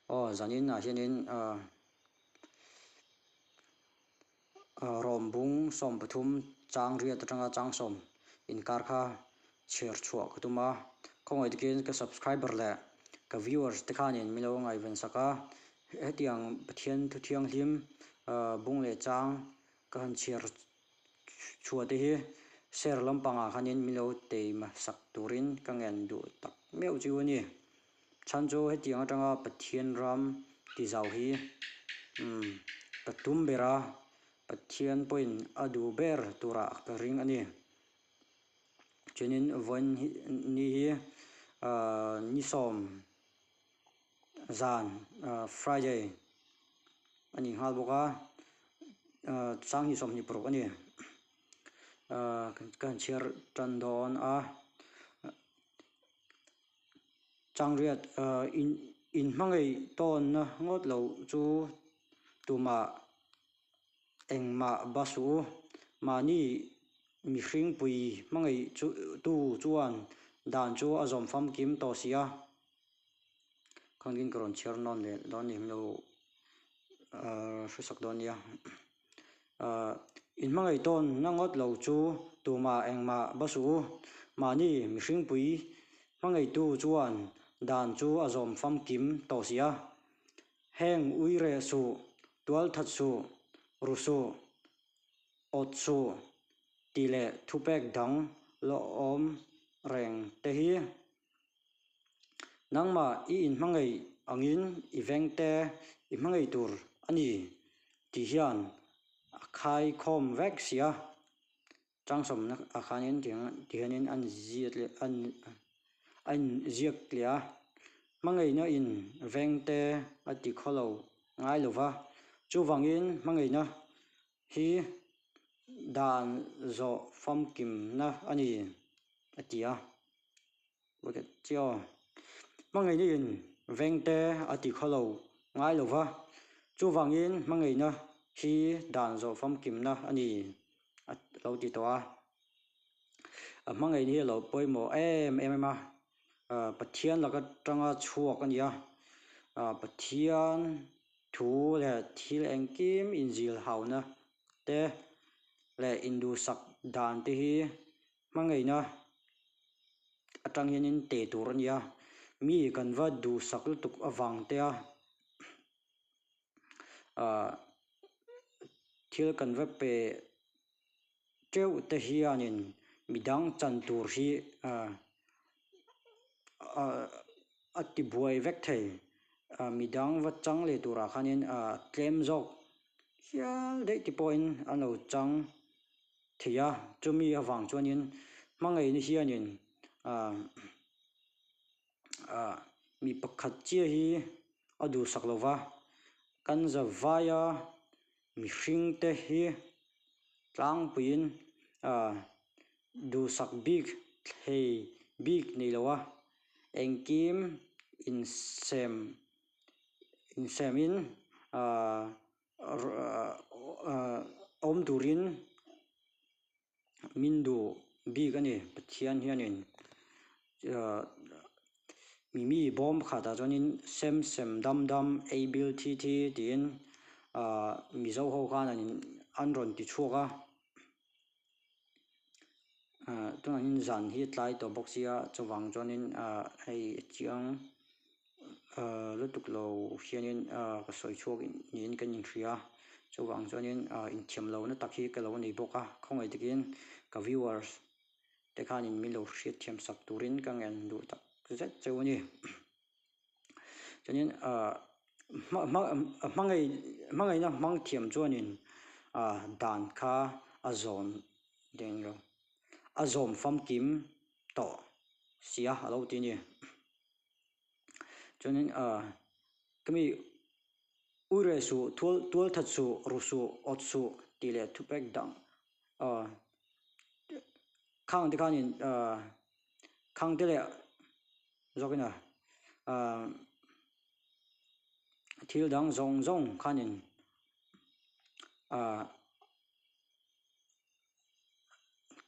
Aw zanin ah hianin ah rawm bung 13 chang riat atanga chang sawm inkar kha chhiar chhuah ka tum a, khawngaih takin ka subscriber leh ka viewers te khanin min lo ngaihven sak a, hetiang Pathian thu thianghlim bung leh chang ka han chhiar chhuah te hi share lampangah khanin min lo teima sak turin ka ngen duh tak meuh chu a ni. Chhan chu hetiang atanga Pathian ram ti zau hi umm ka tum ber a, Pathian pawhin a duh ber turah ka ring a ni. Chuanin vawiin ni hi ahh ni sawm zan ahh Friday a ni nghal bawk a, ahh sanghnih 26 a ni. Ahh ka han chhiar tan dawn a. Changriat in inhmangaih tawnna ngawt lo chu tumah engmah ba suh u. Mahni mihringpui hmangaih chu tu chuan dan chu a zawm famkim tawh si a. Khangin ka rawn chhiar nawn leh dawn ni hmel hresak dawn nia. Inhmangaih tawnna ngawt lo chu tumah engmah ba suh u. Mahni mihringpui hmangaihtu chuan dan chu a zawm famkim tawh si a. Heng ui reh suh, tual that suh, ru suh, awt suh tih leh thupek dang la awm reng te hi. Nangmah i inhmangaih angin i vengte i hmangaih tur a ni tih hian a khaikhawm vek si a. Changsawmna ah khanin tihianin an ziak leh an a inziak leh a. Hmangaihna in vengte a ti khawlo ngai lo va, chuvangin hmangaihna hi dan zawh famkimna a ni a ti a. Hmangaihna in vengte a ti khawlo ngai lo va, chuvangin hmangaihna hi dan zawh famkimna a ni a lo ti tawh a. A hmangaihna hi a lo pawimawh em em a, Pathian laka tanga chhuak a ni a, Pathian thu leh thil engkim inzil hauna te leh induhsak dan te hi hmangaihna atang hianin teh tur a ni a, mi kan va duhsak lutuk avang te a ahh thil kan va pe teuh te hianin midang chan tur hi ahh ahh a ti buai vek thei ah midang va chang leh turah khanin ah tlem zawk hial daih te pawhin an lo chang thei a, chumi avang chuanin hmangaihna hianin ah ah mi pakhat chiah hi a duhsak lo va, kan za vaia mihring te hi tlangpuiin ah duhsak bik thlei bik nei lo a, engkim insem insemin ah awm turin min duh bik a ni Pathian hianin mimi bawm pakhatah chuanin sem sem dam dam ei bil thi thi tiin ahh mizo ho khan an rawn ti chhuak a ahh tunah hian zan hi a tlai tawh bawk sia chuvang chuanin ahh hei a chiang ahh lutuk lo hianin ahh ka sawi chhuak niin ka inhria a chuvang chuanin ahh inthiam lohna tak hi ka lo nei bawk a khawngaih takin ka viewers te khanin min lo hriatthiam sak turin ka ngen duh tak zet cheu a ni chuanin ahh hmangaihna hmang thiam chuanin ahh dan kha a zawn deng lo a zawm famkim tawh sia a lo ti a ni. Chuanin ahh kami ui reh suh thual tual that suh ru suh awt suh tih leh thupek dang ahh khang te khanin ahh khang te leh zawkin a ahh thil dang zawng zawng khanin ahh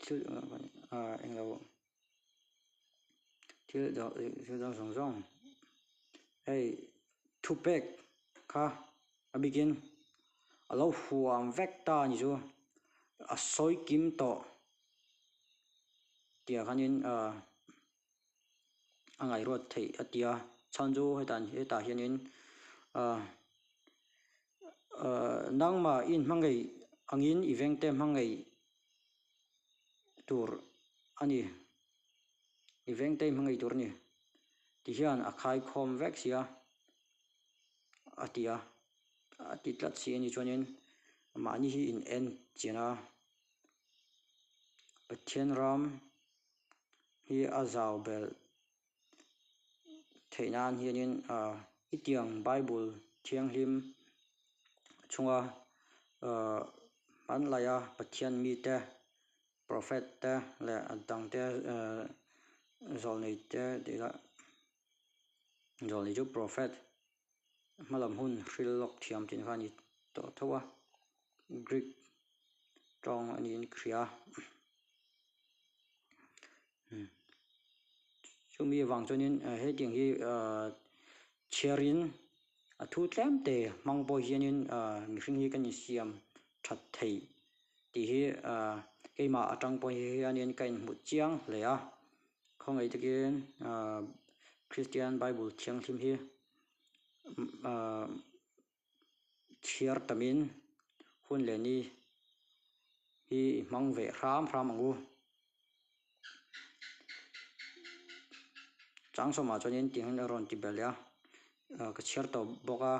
thil ahh englo. Thil dang thil dang zawng zawng hei Thupek kha a bikin a lo huam vek ta a ni chu a sawi kim tawh tih ah khanin ah a ngaihruat theih a ti a chhan chu hetah hetah hianin ah ah nangmah i inhmangaih angin i vengte hmangaih tur a ni i vengte i hmangaih tur a ni. Ti hian a khaikhawm vek si a, a ti a, a ti tlat si a ni chuanin mahni hi in en chian a, Pathian ram hi a zau belh theih nan hianin ah hetiang Bible thianghlim chhunga ah hmanlaia Pathian mite Prophet te leh a dang te zawlnei te tih lah zawlnei chu prophet hmalam hun hril lawk thiam tih kha a ni tawh tho a Greek tawng a niin ka hria chumi avang chuanin hetiang hi chhiarin a thu tlem te hmang pawh hianin mihring hi kan insiam that theih. Tih hi keimah atang pawh hianin ka inhmuh chiang hle a, khawngaih takin Kristian Bible thianghlim hi chhiar tamin hun leh ni hi i hmang ve hram hram ang u. Chang sawmah chuanin tih hian a rawn ti belh leh a, ka chhiar tawh bawk a.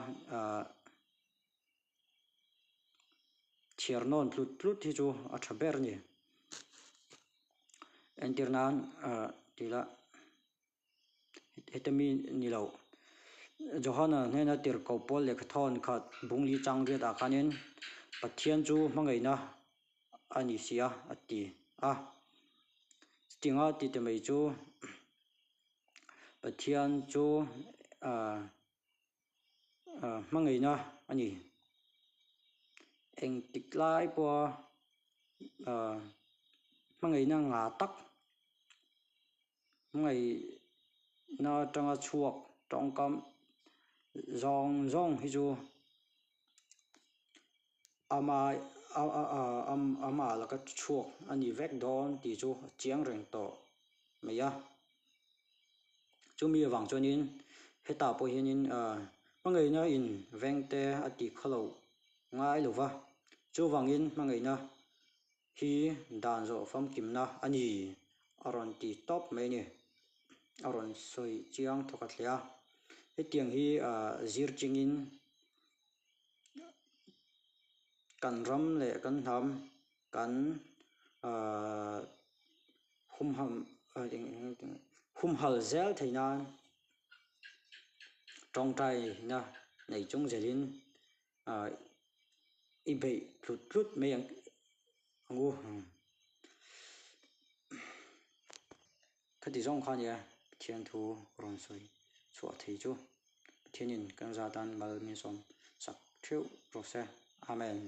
Chhiar nawn tlut tlut hi chu a tha ber a ni. Entir nan ah tih lah heta mi ni lo Johana hnena tirhkoh pawl lehkha thawn khat bungli chang riat ah khanin Pathian chu hmangaihna a ni si a a ti a. Chutinga tih te mai chu Pathian chu ah. Hmangaihna a ni. Engtik lai pawha hmangaihna ngah tak hmangaihna atanga chhuak tawngkam zawng zawng hi chu ama amah laka chhuak a ni vek dawn tih chu a chiang reng tawh mai a. Chumi avang chuanin hetah pawh hianin hmangaihna in vengte a tih kha lo ngai lo va, chuvangin hmangaihna hi dan zawh famkimna a ni a rawn ti tawp mai a ni, a rawn sawi chiang thawk a thleh a. Hetiang hi zir chingin kan ram leh kan hnam kan humham humhal zel theih nan tawngtaina nei chung zelin ah i beih tlut tlut mai ang u. Khati zawng kha nia Pathian thu rawn sawi chhuah thei chu Pathianin kan za tan mal min sawm sak theuh rawh se. Amen.